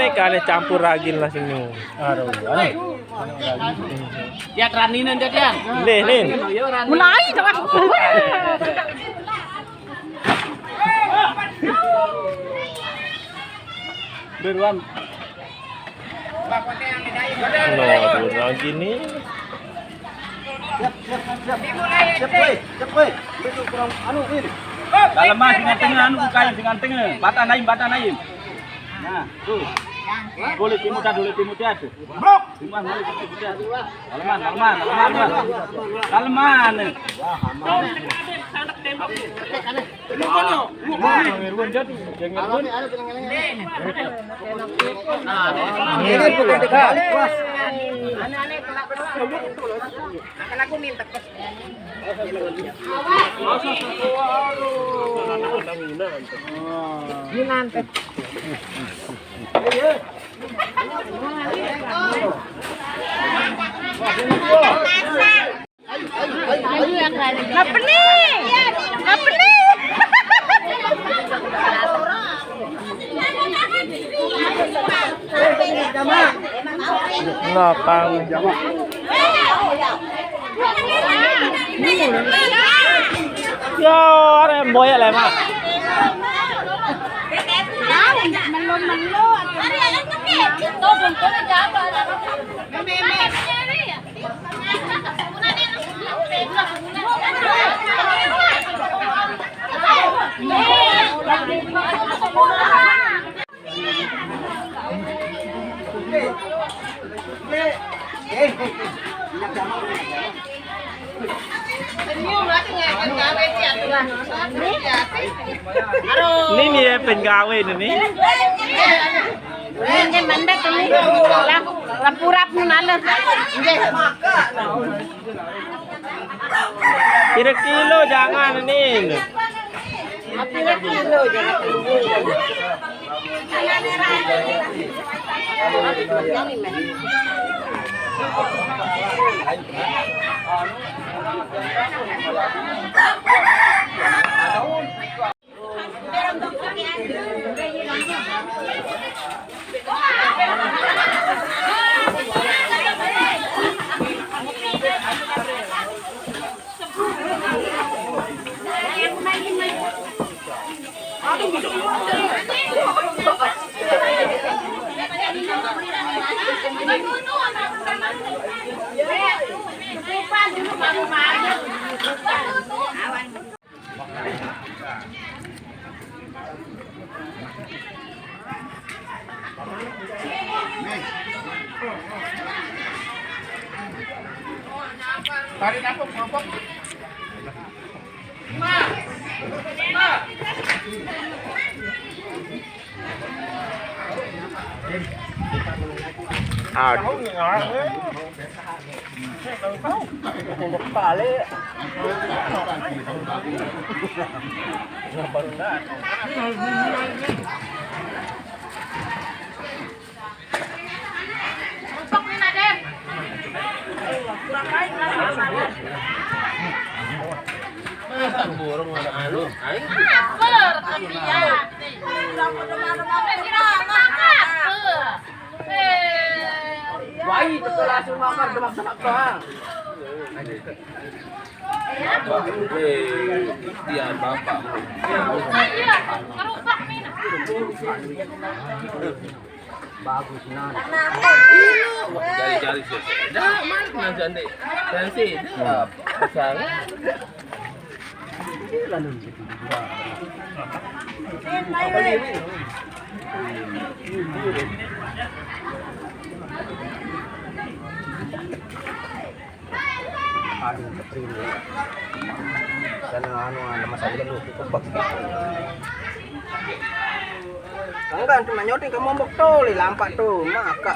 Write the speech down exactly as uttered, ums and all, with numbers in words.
Kali campur ragin lah sini. Aduh, aneh. Dia teraninan dia, Tian. Nih, nih. Mulai dong. Beruan. Nah, turun lagi nih. Siap, siap, siap. Siap, weh. Siap, weh. Itu kurang anu, ini. Dalam mas, dengan tengah, anu, bukain dengan tengah. Bata naim, bata naim. Nah, tuh. Boleh timur dah, boleh timur dah tuh. Blok. Timur, boleh timur dah. Daleman, daleman, daleman, daleman. Daleman. Ini bukan dekat. Kalau aku minta ke. Ini nanti. Apa nih? Apa nih? Nah, Kang. Yo, arek boyek le, Mak. Ini nih ya, penggawe ini nih. Ini mendek ini. Lah, lepurap nih malah. Kira kilo jangan ini. Kira kilo jangan. Tarik nafas, kelompok. Aduh. Burung ada anu, aing. Wah, itu tuh langsung makan demak-demak doang. Eh, dia bapak. Bagus, nah. Jari-jari sih. Dah, mari nanti, nanti. Dah, besar. Aduh, keterima. Dan anu, anu, masa udah lu, cukup bak. Enggak, cuma nyoting ke mombok tuh, li lampak tuh, maka.